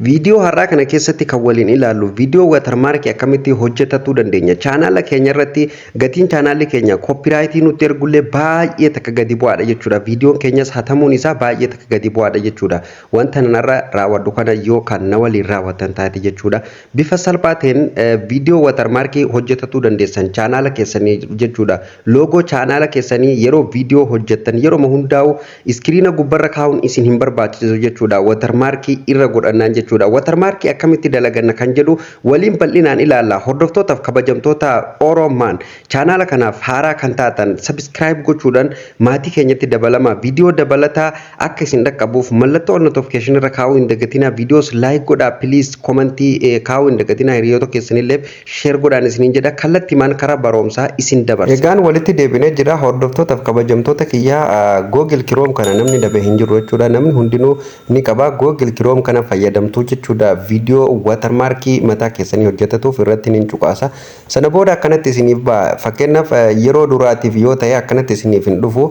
Viidiyoo har'aa kana keessatti kan waliin ilaallu viidiyoo watermarkii akkamitti hojjetatuu dandeenya. Chaanaala keenya irratti gatiin chaanaalli keenya copyrightii nutti ergullee baay'ee takka gadi bu'aadha jechuudha. Viidiyoon keenyas hatamuun isaa baay'ee takka gadi bu'aadha jechuudha. Wanta nanarra raawwadhu kana yoo kan na waliin raawwatan taate jechuudha. Bifa salphaa ta'een viidiyoo watermarkii hojjetatuu dandeessan chaanaala keessanii jechuudha. Loogoo chaanaala keessanii yeroo viidiyoo hojjettan yeroo hundaa'u iskiriina gubbarra kaa'uun isin hin barbaachisu jechuudha. Watermarkii irra godhannaan jechuudha. Watermarkii akkamitti dalaganna kan jedhu waliin bal'inaan ilaalla. Hordoftootaaf kabajamtoota Oromaan chaanaala kanaaf haaraa kan taatan subscribe gochuudhaan maatii keenyatti dabalama. Viidiyoo dabalataa akka isin dhaqqabuuf mallattoo notification irra kaa'uu hin dagatinaa. Viidiyoos like godhaa, please, commentii kaa'uu hin dagatinaa. Hiriyoota keessanillee share godhaan isiniin jedha. Kallattiimaan karaa barumsaa isin dabarsa. Egaan walitti deebinee jira, hordoftootaaf kabajamtoota kiyyaa. Google Chrome kana namni dhabe hin jiru jechuudha. Namni hundinuu ni qaba. Google Chrome kana fayyadamtuu jechuudha. Viidiyoo watermarkii mataa keessanii hojjetatuuf irratti ni cuqaasa. Sana booda akkanatti isiniif ba'a. Fakkeenyaaf, yeroo duraatiif yoo ta'e akkanatti isiniif hin dhufu.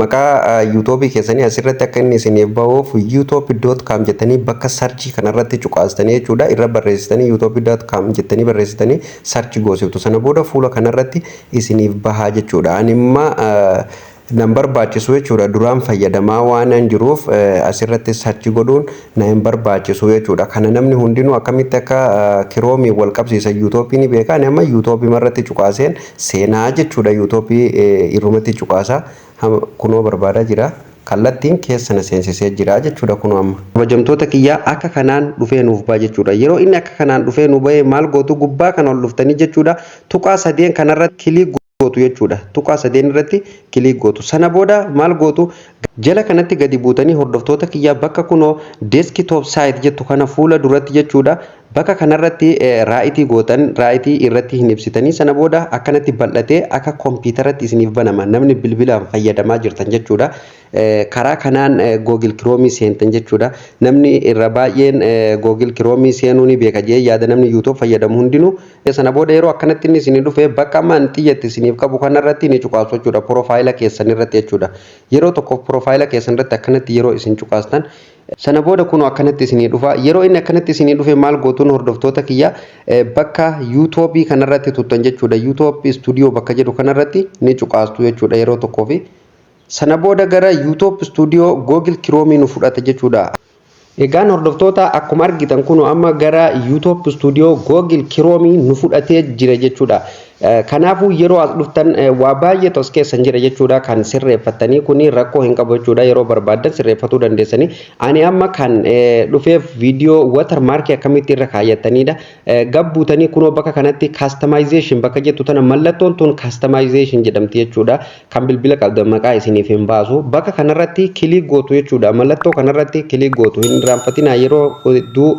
Maqaa YouTubeii keessanii asirratti akka inni isiniif bahuuf youtube.com jettanii bakka searchii kanarratti cuqaastanii jechuudha. Irra barreessitanii, youtube.com jettanii barreessitanii search goosiftu. Sana booda fuula kanarratti isiniif bahaa jechuudha. Ani imma nan barbaachisu jechuudha. Duraan fayyadamaa waan hin jiruuf asirratti search godhuun na hin barbaachisu jechuudha. Kana namni hundinuu akkamitti akka Chromeii wal qabsiisa YouTubeii ni beeka. Ani amma YouTubeii irratti cuqaaseen seenaa jechuudha. YouTubeii irrumatti cuqaasa, kunoo barbaadaa jira. Kallattiin keessa na seensisee jira jechuudha kunoo amma. Kabajamtoota kiyyaa, akka kanaan dhufee nuuf ba'a jechuudha. Yeroo inni akka kanaan dhufee nu ba'e maal gootu? Gubbaa kana ol dhuftanii jechuudha. Tuqaa sadeen kanarratti click gootu jechuudha. Tuqaa sadeen irratti click gootu. Sana booda maal gootu? Jala kanatti gadi buutanii, hordoftoota kiyyaa, bakka kunoo desktop site jettu kana fuula duratti jechuudha. Bakka kanarratti rightii gootan, rightii irratti hin ibsitanii. Sana booda akkanatti bal'atee akka kompiitaratti isiniif banama, namni bilbilaan fayyadamaa jirtan jechuudha. Karaa kanaan Google Chromeii seentan jechuudha. Namni irra baay'een Google Chromeii seenuu ni beeka jee yaada, namni YouTube fayyadamu hundinuu. Sana booda yeroo akkanatti inni isinii dhufe, bakka amma xiyyatti isiniif qabu kanarratti ni cuqaasu jechuudha. Profile keessan irratti jechuudha. Yeroo tokko profile keessan irratti akkanatti yeroo isin cuqaastan, sana booda kun akkanatti isinii dhufa. Yeroo inni akkanatti isinii dhufe maal gootuun, hordoftoota kiyya? Bakka YouTubeii kanarratti tuttan jechuudha. YouTube Studio bakka jedhu kanarratti ni cuqaastu jechuudha yeroo tokkoofi. Sana booda gara YouTube Studio Google Chromeii nu fudhata jechuudha. Egaan hordoftoota, akkuma argitan kun amma gara YouTube Studio Google Chromeii nu fudhatee jira jechuudha. Kanaafuu yeroo as dhuftan waa baay'eetu as keessan jira jechuudha. Kan sirreeffattanii kuni rakkoo hin qabu jechuudha. Yeroo barbaaddan sirreeffatuu dandeessanii. Ani amma kan dhufeef viidiyoo watermarkii akkamitti irra kaayyatanidha. Gabbuutanii kunoo bakka kanatti customization bakka jettu tana, mallattoon tun customization jedhamti jechuudha. Kan bilbila qabdan maqaa isiniif hin baasu. Bakka kanarratti click gootu jechuudha. Mallattoo kanarratti click gootu. Hin irraanfatinaa, yeroo hedduu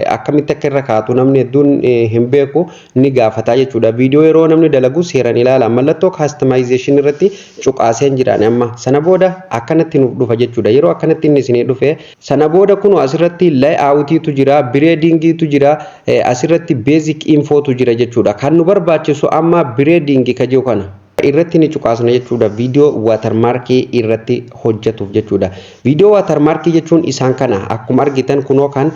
akkamitti akka irra kaatu namni hedduun hin beeku, ni gaafataa jechuudha. Viidiyoo yeroo namni dalagu seeraan ilaala. Mallattoo customization irratti cuqaaseen jiraan amma. Sana booda akkanatti nuuf dhufa jechuudha. Yeroo akkanatti inni isinii dhufe, sana booda kun asirratti layoutiitu jira, brandingiitu jira, asirratti basic infotu jira jechuudha. Kan nu barbaachisu amma brandingii ka jiru kana irratti ni cuqaasna jechuudha, viidiyoo watermarkii irratti hojjetuuf jechuudha. Viidiyoo watermarkii jechuun isaan kana, akkuma argitan kunoo kan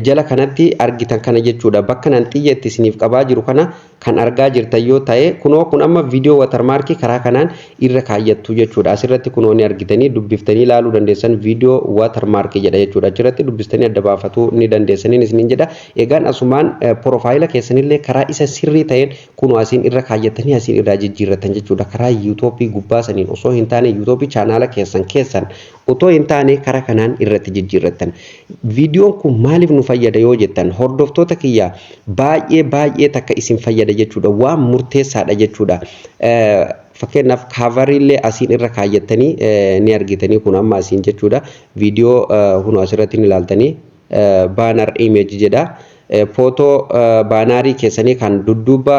jala kanatti argitan kana jechuudha. Bakka nan xiyyeetti isiniif qabaa jiru kana kan argaa jirtan yoo ta'e, kunoo kun amma viidiyoo watermarkii karaa kanaan irra kaayyattu jechuudha. Asirratti kunoo ni argitanii, dubbiftanii ilaaluu dandeessan, viidiyoo watermarkii jedha jechuudha. Achirratti dubbistanii adda baafatuu ni dandeessaniin isiniin jedha. Egaan asumaan profile keessanillee karaa isa sirrii ta'een kunoo asiin irra kaayyattanii asiin irraa jijjiirratan jechuudha. Karaa YouTubeii gubbaa saniin osoo hin taane, YouTubeii chaanaala keessan keessan otoo hin taane, karaa kanaan irratti jijjiirrattan. Viidiyoon kun maaliif nu fayyada yoo jettan, hordoftoota kiyya, baay'ee baay'ee takka isin fayyada jechuudha. Waan murteessaadha jechuudha. Fakkeenyaaf, coveriillee asiin irra kaayyattanii ni argitanii, kun amma asiin jechuudha. Viidiyoo kun asirratti ni ilaaltanii, banner image jedha. Footoo bannerii keessanii kan dudduuba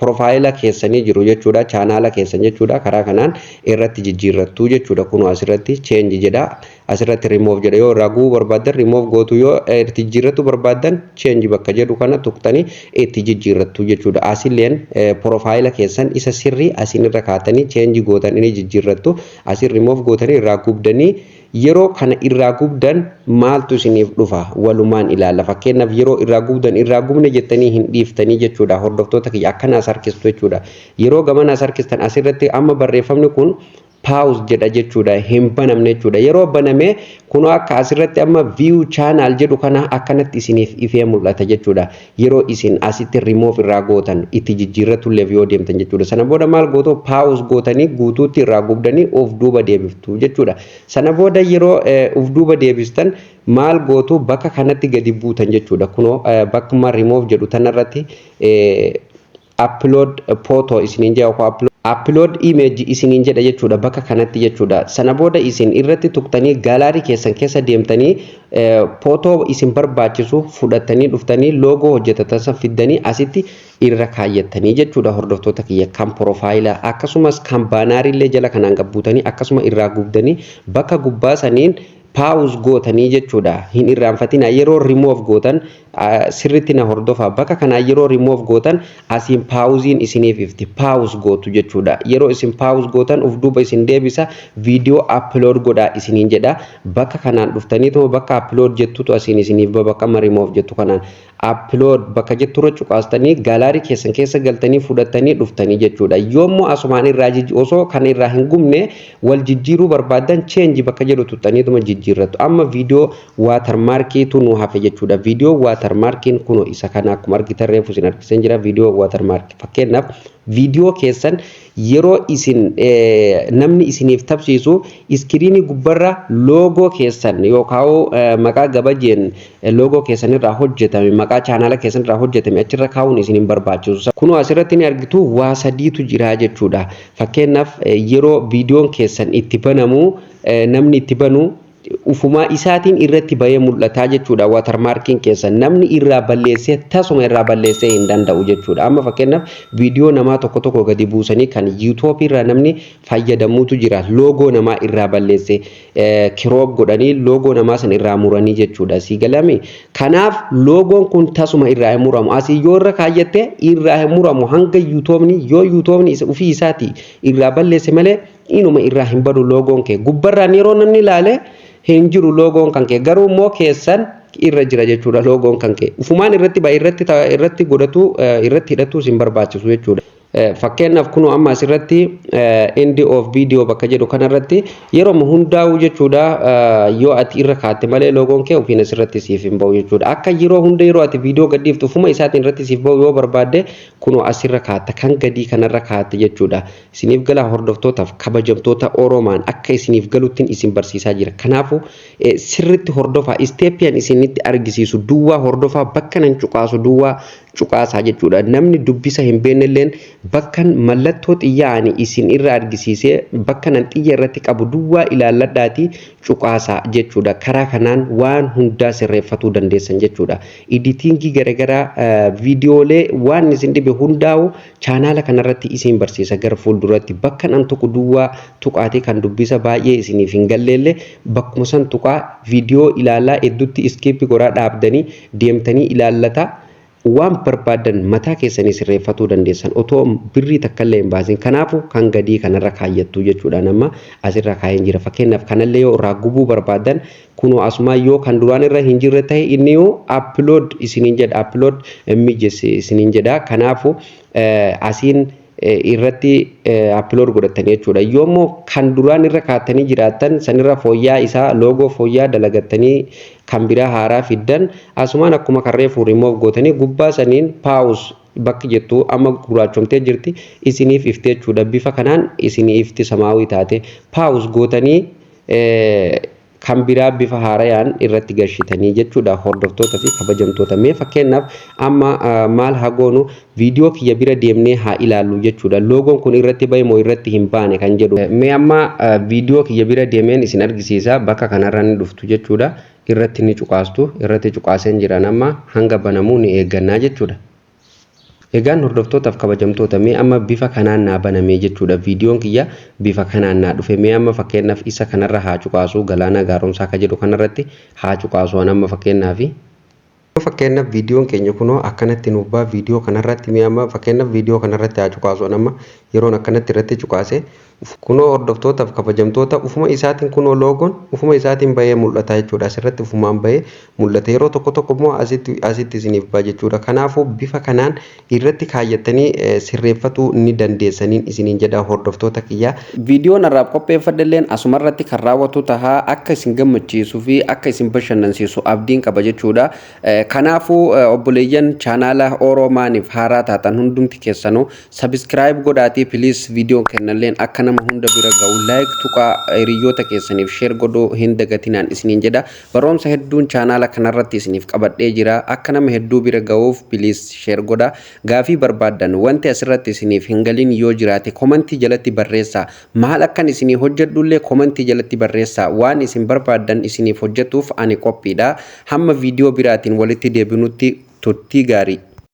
profile keessanii jiru jechuudha. Chaanaala keessan jechuudha. Karaa kanaan irratti jijjiirrattu jechuudha. Kun asirratti change jedha. Asirratti remove jedha. Yoo irraa gubuu barbaaddan remove gootu, yoo itti jijjiirrachuu barbaaddan change bakka jedhu kana tuqxanii itti jijjiirrattu jechuudha. Asilleen profile keessan isa sirrii asiin irra kaatanii change gootan, inni jijjiirrattu. Asin remove gootanii irraa gubdanii, yeroo kana irraa gubdan maaltu isiniif dhufa walumaan ilaalla. Fakkeenyaaf, yeroo irraa gubdan, irraa gubne jettanii hin dhiiftanii jechuudha. Hordoftoota kiyya, akkana as harkistu jechuudha. Yeroo gamana as harkistan asirratti amma barreeffamni kun pause jedha jechuudha, hin banamne jechuudha. Yeroo baname kunoo akka asirratti amma view channel jedhu kana akkanatti isiniif ifee mul'ata jechuudha. Yeroo isin asitti remove irraa gootan, itti jijjiirratulleef yoo deemtan jechuudha. Sana booda maal gootu? Pause gootanii guutuutti irraa gubdanii of duuba deebiftu jechuudha. Sana booda yeroo of duuba deebistan maal gootu? Bakka kanatti gadi buutan jechuudha. Kunoo bakkuma remove jedhu tanarratti upload photo isiniin jedha, upload image isiniin jedha jechuudha bakka kanatti jechuudha. Sana booda isin irratti tuqxanii gallery keessan keessa deemtanii photo isin barbaachisu fudhattanii dhuftanii logo hojjetatan san fiddanii asitti irra kaayyattanii jechuudha. Hordoftoota kiyya, kan profile akkasumas kan bannerillee jala kanaan gabbuutanii akkasuma irraa gubdanii bakka gubbaa saniin pause gootanii jechuudha. Hin irraanfatina, yeroo remove gootan sirritti na hordofaa. Bakka kanaa yeroo remove gootan asiin pauseiin isiniif ifti, pause gootu jechuudha. Yeroo isin pause gootan uf duuba isin deebisa, viidiyoo upload godhaa isiniin jedha. Bakka kanaan dhuftaniituma bakka upload jettutu asiin isiniif bakka amma remove jettu kanaan upload bakka jetturra cuqaastanii gallery keessan keessa galtanii fudhattanii dhuftanii jechuudha. Yoommoo asumaan irraa osoo kana irraa hin gubne wal jijjiiruu barbaaddan change bakka jedhu tuttaniituma jijjiirrattu. Amma viidiyoo watermarkiitu nu hafe jechuudha. Viidiyoo watermarkiin kunoo isa kana, akkuma argitan reefu isin argisan jira viidiyoo watermarkii. Fakkeenyaaf, viidiyoo keessan yeroo isin namni isiniif tabsiisu screenii gubbarra logo keessan yookaan maqaa gabajeen logo keessan irraa hojjetame, maqaa channela keessan irraa hojjetame achirra kaa'uun isin hin barbaachisu. Kunoo asirratti ni argitu, waa sadiitu jira jechuudha. Fakkeenyaaf, yeroo viidiyoon keessan itti banamu, namni itti banu ufumaa isaatiin irratti bahee mul'ataa jechuudha. Watermarkiin keessan namni irraa balleessee, tasuma irraa balleessee hin danda'u jechuudha. Amma fakkeenyaaf, viidiyoo namaa tokko tokko gadi buusanii kan YouTubeii irraa namni fayyadamuutu jira. Logo namaa irraa balleessee, crop godhanii logo namaa san irraa muranii jechuudha. Si galame? Kanaaf logoon kun tasuma irraa hin muramu. Asii yoo irra kaayyatte irraa hin muramu hanga YouTubeni, yoo YouTubeni ofii isaati irraa balleesse malee inuma irraa hin badu logoon kee. Gubbarraan yeroo namni ilaale hin jiru logoon kan kee, garuu immoo keessan irra jira jechuudha logoon kan kee. Ufumaan irratti irratti irratti godhatu, irratti hidhatu sin barbaachisu jechuudha. Fakkeenyaaf, kunoo amma asirratti end of video bakka jedhu kanarratti yeroo hundaa'u jechuudha, yoo ati irra kaatte malee logoon kee ofiin asirratti siif hin bahu jechuudha. Akka yeroo hunda yeroo ati viidiyoo gadhiiftu ufuma isaatiin irratti siif bahu yoo barbaadde, kunoo asirra kaatta, kan gadii kanarra kaatte jechuudha. Isiniif galaa, hordoftootaaf kabajamtoota Oromaan? Akka isiniif galuttiin isin barsiisaa jira. Kanaafuu sirritti hordofaa, stepian isinitti argisiisu duwwaa hordofaa, bakka nan cuqaasu duwwaa cuqaasaa jechuudha. Namni dubbisa hin beeknelleen bakkan mallattoo xiyyaa'anii isin irra argisiisee, bakka nan xiyya irratti qabu duwwaa ilaalladhaatii cuqaasaa jechuudha. Karaa kanaan waan hundaa sirreeffatuu dandeessan jechuudha. Editingii garaagaraa, viidiyoolee, waan isin dhibe hundaa'u channela kanarratti isin barsiisa gara fuulduratti. Bakka nan tuqu duwwaa tuqaatii, kan dubbisa baay'ee isiniif hin galleellee bakkuma san tuqaa viidiyoo ilaalaa, hedduutti skip godhaa dhaabdanii deemtanii ilaallata. Waan barbaadan mataa keessanii sirreeffatuu dandeessan otoo birrii takka illee hin baasin. Kanaafuu kan gadii kanarra kaayyattuu jechuudha. Nama asirra kaayeen jira. Fakkeenyaaf, kanallee yoo irraa gubuu barbaadan, kunoo asumaa yoo kan duraan irra hin jirre ta'e, inni yoo upload isiniin jedha, upload images isiniin jedha. Kanaafuu asiin irratti upload godhatanii jechuudha. Yoommoo kan duraan irra kaatanii jiraattan sanirra fooyyaa isaa, logo fooyyaa dalagattanii kan biraa haaraa fiddan, asumaan akkuma kan reefu remove gootanii gubbaa saniin pause bakki jettu amma gurraachomtee jirti, isiniif iftee jechuudha. Bifa kanaan isinii ifti, samaawii taate. Pause gootanii kan biraa bifa haarayaan irratti gashitanii jechuudha. Hordoftoota fi kabajamtoota, mee fakkeenyaaf amma maal haa goonu? Viidiyoo kiyya bira deemnee haa ilaallu jechuudha. Logoon kun irratti bahe moo irratti hin baane kan jedhu. Mee amma viidiyoo kiyya bira deemeen isin argisiisa. Bakka kanarra ni dhuftu jechuudha. Irratti ni cuqaastu. Irratti cuqaaseen jiran, amma hanga banamuu ni eeggannaa jechuudha. Egaan hordoftootaaf kabajamtoota, mee amma bifa kanaan naa banamee jechuudha. Viidiyoon kiyya bifa kanaan naa dhufe. Mee amma fakkeenyaaf isa kanarra haa cuqaasu, Galaanaa Gaaromsaa ka jedhu kanarratti haa cuqaasu amma fakkeenyaaf. Fakkeenyaaf viidiyoon keenya kunoo akkanatti nuuf ba'a viidiyoo kanarratti. Mee amma fakkeenyaaf viidiyoo kanarratti haa cuqaasu. Amma yeroon akkanatti irratti cuqaase, kunoo hordoftootaaf kabajamtoota, ufuma isaatiin kunoo loogoon ufuma isaatiin bahee mul'ata jechuudha. Asirratti ufumaan bahee mul'ata. Yeroo tokko tokko immoo asitti isiniif ba'a jechuudha. Kanaafuu bifa kanaan irratti kaayyattanii sirreeffatuu ni dandeessaniin isiniin jedha, hordoftoota kiyyaa. Viidiyoon har'aaf qopheeffadhe asumarratti kan raawwatu tahaa. Akka isin gammachiisuu fi akka isin bashannansiisu abdiin qaba jechuudha. Kanaafuu obboleeyyan chaanaala Oroomaaniif haaraa taatan hundumti keessanuu subscribe godhaatii please, viidiyoon kennalleen akka nama hunda bira ga'u like tuqaa, hiriyoota keessaniif share godhuu hin dagatinaan isiniin jedha. Barumsa hedduun chaanaala kanarratti isiniif qabadhee jira. Akka nama hedduu bira ga'uuf please share godha. Gaafii barbaaddan, wanti asirratti isiniif hin galin yoo jiraate, komantii jalatti barreessaa. Maal akkan isinii hojjedhullee komantii jalatti barreessaa. Waan isin barbaaddan isiniif hojjetuuf ani qophiidha. Hamma viidiyoo biraatiin walitti deebinutti turtii gaarii.